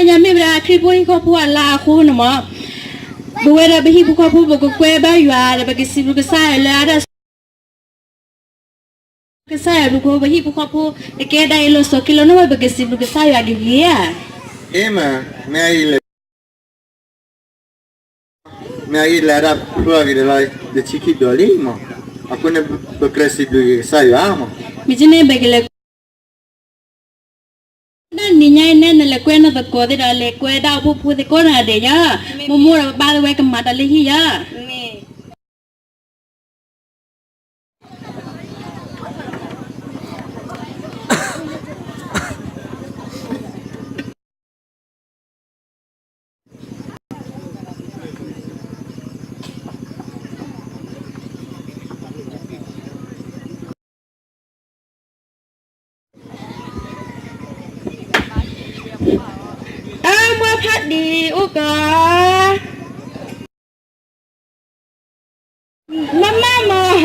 ညါမ့ၢ်ဝဲဒၣ်ခရံာ်ဖိဟံၣ်ဖိဃီဖိအလါအဃိန့ၣ်မး, ပဝဲဒၣ်ပဟံၣ်ဖိဃီဖိ ပကကွဲဘါယွၤဒီး ပကစံးဘျုးကစၢ်ယွၤလၢအတၢ် ကစၢ်ယွၤဘျုးဖိ ပဟံၣ်ဖိဃီဖိ တကဲဒၣ်အံၤလီၤစိၤက့လီၤနီၢ်ဝဲ ပကစံးဘျုးကစၢ်ယွၤဒ်ဂ့ၤဧါ. အ့မ့ၢ်, မ့ၢ်အံၤလဲၣ်, မ့ၢ်အံၤလဲၣ်ဒၣ်ဖျိအဂ့ၤဒီးလီၤ တဆံခံဘျီလံမး, အဃိန့ၣ် ပကြၢးစံးဘျုးက့ၤကစၢ်ယွၤမး. မ့ၢ်ကန့ၣ် ပကလဲၤ တနံၤညါအံၤန့ၣ် နလဲၤကွဲနသကိးသ့ၣ်ဒီး လဲၤကွဲဒၣ်အိၣ်ဖှိၣ်ဖိသ့ၣ်ကိးဂၤဒဲးယါ, မိၢ်မိၢ်ဒီးပၢ်ပၢ်သ့ၣ်ဝဲကမၤတၢ်လၢဟံၣ်ယါ. အၢ မွဲဖးဒံးအိၣ်ကီး, မမၢ်မး,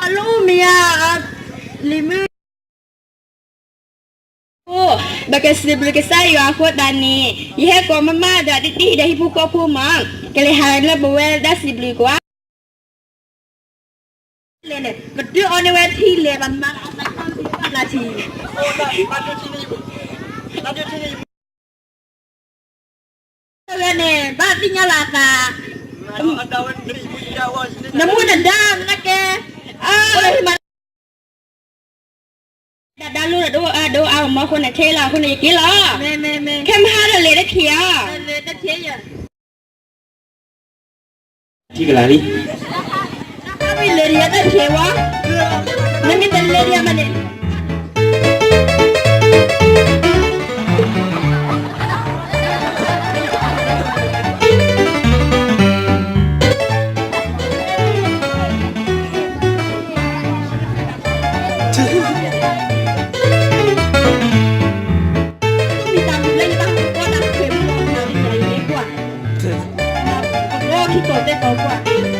အလူမ့ၢ်ဧါ, လံၤမုၣ် ပကစံးဘျုးကစၢ်ယွၤအဃိသတးန့ၣ် ယဟဲကိးမမၢ်ဒီးတံၢ်တံၢ်ဒီးဟံၣ်ဖိဃီဖိမး, ကလဲၤဟးလၢပဝဲဒၣ်စံးဘျုးကွၢ် လဲၣ်န့ၣ် ပဒုးအီန့ၢ်ဝဲထံလဲၣ် ပမၤအသးခီၣ်ထံဘၣ်ဘျါထံ, ဝဲန့ၣ် ဘၣ်သ့ၣ်ညါလီၤအသး, နမူနဒါမနကဲ, အၢ မၤ ဒၣ်ဒါလိၤဒီးဒိၣ်အါဒိၣ်အါမးအဃိန့ၣ် ထဲလီၤအဃိန့ၣ် ယက့ၤလီၤ, ခဲမဟါဒီးလဲၤတထံၣ်ဧါ, ထံကလၤလံ, မ့ၢ်လဲၤဒံးယတထံၣ်ဝဲ, နမ့ၢ်တလဲၤဒံးယမးန့ၣ် မ့ၢ်ဖီဆါအီၤ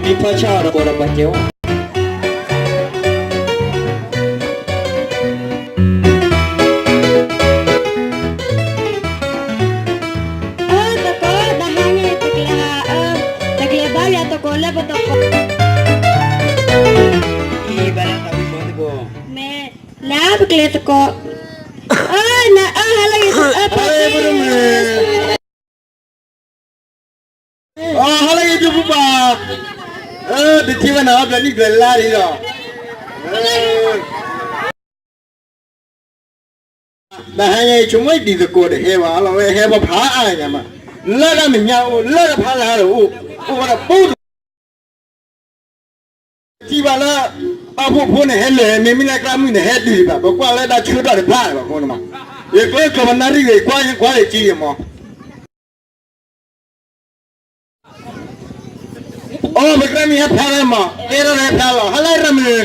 ဒီးပှၤဒီးပှၤကဲဝဲ အၢ သကိး တဟါန့ၣ် ပကလဲၤ အၢ ပကလဲၤဘါယွၤသကိးလၢပသကိး အံၤဘၣ်လၢသးဝံၣ်မီသကိး မ့ၢ် နၤပကလဲၤသကိး အၢ နအၢ ဟါလၢဂ့ၤ အၢ ပှၤ အၢ ပဒိၣ်မုၣ် အၢ ဟါလၢဂ့ၤ ဒိၣ်ဖုပှၢ် အၢ တထံၣ်ဝဲနၤအီၤဘျီနံၣ်ဘျီလါလံလီၤ တဟါညါအံၤ ဆိကမိၣ်ဒံးသကိးတဟဲဘၣ် အလီၤဝဲဟဲဘၣ်ဖးအါညါမး လၢတၢ်မဲာ်ညါအိၣ် လၢတဖးလၢ်တအိၣ် အိၣ်ဝဲဒၣ်ပူၤတ ထံၣ်ဘၣ်လၢ ပာ်ဖှိၣ်ဖိန့ၣ်ဟဲလဲၤ မ့မ့ၢ်လၢကျါမုၢ်န့ၣ် ဟဲတုၤဒံးဘၣ် ပကွၢ်လၢတၢ်ဆၢကတီၢ်တဖျါဘၣ်အဃိန့ၣ်မး ယကျဲကျိၤပနၣ်ရံၣ်ဂ့ၤ ကွၢ်ကွၢ်လၢကံယမး အိၣ် ပကြၢးမ့ၢ်ဟဲဖျါလၢမး ကဲထီၣ်ဟဲဖျါလီၤ ဟါလၢရမုၢ်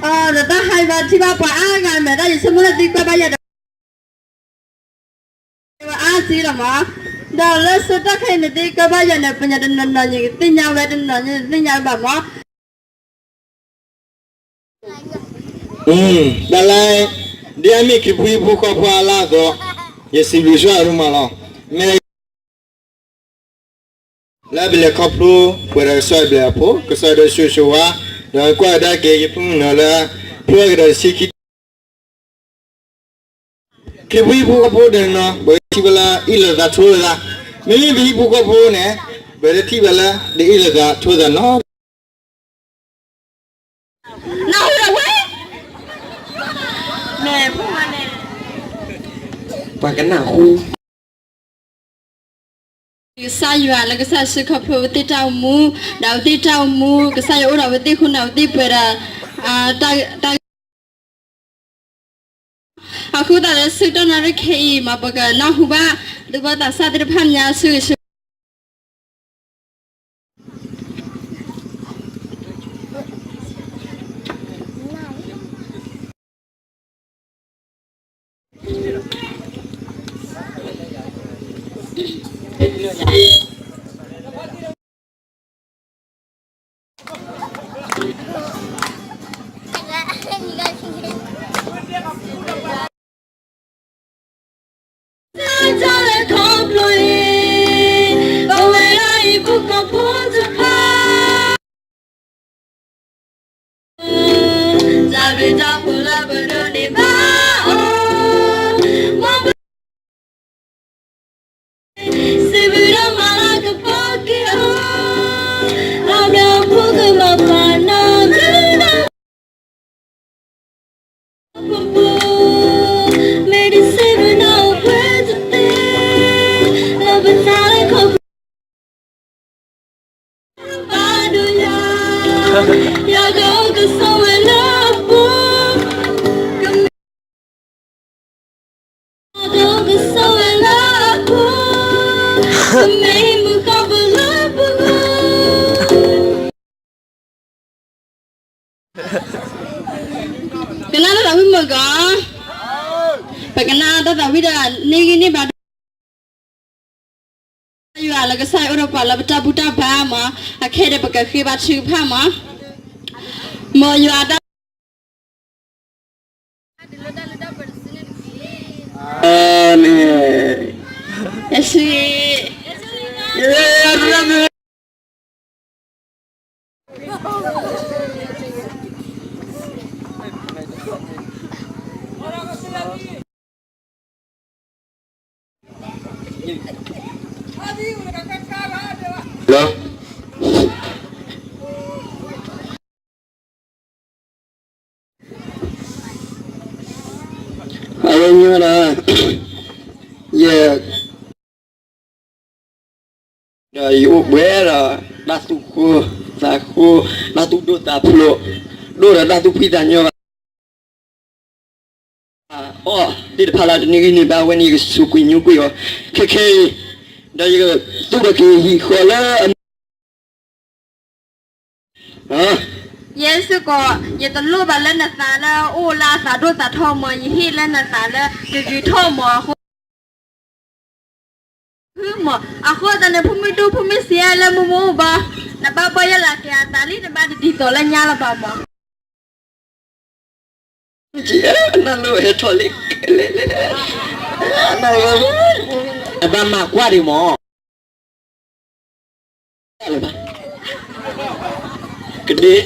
အၢ ဒီးတၢ်ဟဲဘၣ်ထံၣ်ဘၣ်ပှၤအါဂၤမဲာ် တၢ်ယဆိကမိၣ်လၢသုကွၢ်ဘၣ်ယၤဒီး ဝဲအါစံလီၤမး, ဒီးလၢဆၢကတီၢ်ခဲအံၤန့ၣ် သုကွၢ်ဘၣ်ယၤန့ၣ် ပှၤတနီၤနီၤန့ၣ် သ့ၣ်ညါဝဲ တနီၤနီၤန့ၣ် သ့ၣ်ညါဘၣ်မး, တၢ်လၢ ဒ်အမ့ၢ်ခရံာ်ဖိဟံၣ်ဖိဃီဖိအလါအသိး ယစံးဘျုးဆိၣ်ဂ့ၤဒိၣ်မးလီၤ. မ့ၢ် လၢပလဲၤခီဖျိ ပှဲၤဒီးကစၢ်ယွၤဘျုးအဖှိၣ် ကစၢ်ယွၤဒိးဆူၣ်ဆိၣ်ဝါ ဒီးကွၢ်ကဒါက့ၤ ယဖိမုၣ်နီၤလၢ ဖျိကဒီးတဆံခံ ခရံာ်ဖိဟံၣ်ဖိဃီဖိတနီၤ ပထံၣ်ဘၣ်လၢအ့ၣ်လိာ်သးထိလိာ်သး, မ့မ့ၢ်ပဟံၣ်ဖိဃီဖိန့ၣ် ပတထံၣ်ဘၣ်လၢ တအ့ၣ်လိာ်သးထိလိာ်သးနီတ နၢ်ဟူလီၤဝဲ ပှၤကနၢ်ဟူ ကစၢ်ယွၤလၢကစၢ်ယွၤဆှၢခီဖျိပသ့ၣ်တၢ်အိၣ်မူ, ဒီးပသ့ၣ်တၢ်အိၣ်မူ ကစၢ်ယွၤအိၣ်ဒီးပသ့ၣ်ဃိန့ၣ် ပသ့ၣ်ပှဲၤဒီး တၢ် အဃိသတးလၢဆၢကတီၢ်နၣ်ရံၣ်ခဲအံၤ မ်ပကနၢ်ဟူဘၣ် သူၣ်ဘီၣ်သးစၢ်သ့ၣ်တဖၣ်ညါဆၢဂ့ၤဆၢ တၢ်လဲၤခီဖျိအံၤ ပဝဲဒၣ်ဟံၣ်ဖိဃီဖိတဖၣ် တၢ်ဘျုးတၢ်ဖှိၣ်လၢပဒိးန့ၢ်ဘၣ်အီၤ စံးဘျုးဒိၣ်မးလၢကပီၤက့ၤအီၤ အဘျုးအဖှိၣ်ကမၤပာ်နီၢ်ကစၢ် မ့ၢ်တစံးဘျုးနီၢ်အိၣ်ပှဲၤတသ့ လၢပသးလၢခီဖျိ ဘၣ်ဒိယၤ ယွၤကအိၣ်ကဆိးဝဲလၢအပူၤ ကမ့ၢ် ကအိၣ်ကဆိးဝဲလၢအပူၤ ကမ့ၢ်မုၣ်ကီၢ်ပလၢပဂီၢ် ကနၣ်တၢ်သးဝံၣ်မုၢ်ဂီၤ, ပကနၣ်တၢ်သးဝံၣ်ဒီး န့ၢ်ဂံၢ်န့ၢ်ဘါ ယွၤလၢကစၢ်ယွၤအိၣ်ဒီးပှၤလၢပတၢ်ဘူၣ်တၢ်ဘါမး, အခဲအံၤဒီးပကဃ့ဘါထုကဖၣ်မး, မ်ယွၤတၢ် အၤမ့ၣ်, ယစူး အဝဲညီဒီး ယ ဒီးယအိၣ်ဘှံးဒီး တၢ်သူၣ်ဃိသးဃိ, တၢ်သူၣ်ဒိၣ်သးဖျိး, ဒိၣ်ဒီးတၢ်သူၣ်ဖှံသးညီဘၣ် အီၣ်သ့ၣ်တဖၣ်လၢတန့ၢ်ဂံၢ်န့ၢ်ဘါဝဲန့ၣ် ယကစူးကွံာ်ညိကွံာ်အီၤ ခဲခဲအံၤ, ဒီးယကသူၣ်ထီၣ်က့ၤဟံၣ်ဃီလၢအ ယဲစ့ၢ်ကီး ယတလိၣ်ဘၣ်လၢနသးလၢအိၣ်လၢအသးဒိၣ်သးထီမး, ယဟ့ၣ်လၢနသးလၢကဂ့ၤထီၣ်မးအဃိ မး, အဃိသတးန့ၣ် ဖိမုၣ်ဒိၣ်ဖိမုၣ်ဆံးအါလၢမူမူဘၣ်, နဘၣ်ဘီၣ်ယဲလၢက့ၤအသးလံ နဘၣ်တဒ်သိးလၢညါလၢၤဘၣ်မး. နဘၣ်မၤကွၢ်ဒံးမး, ကဒ့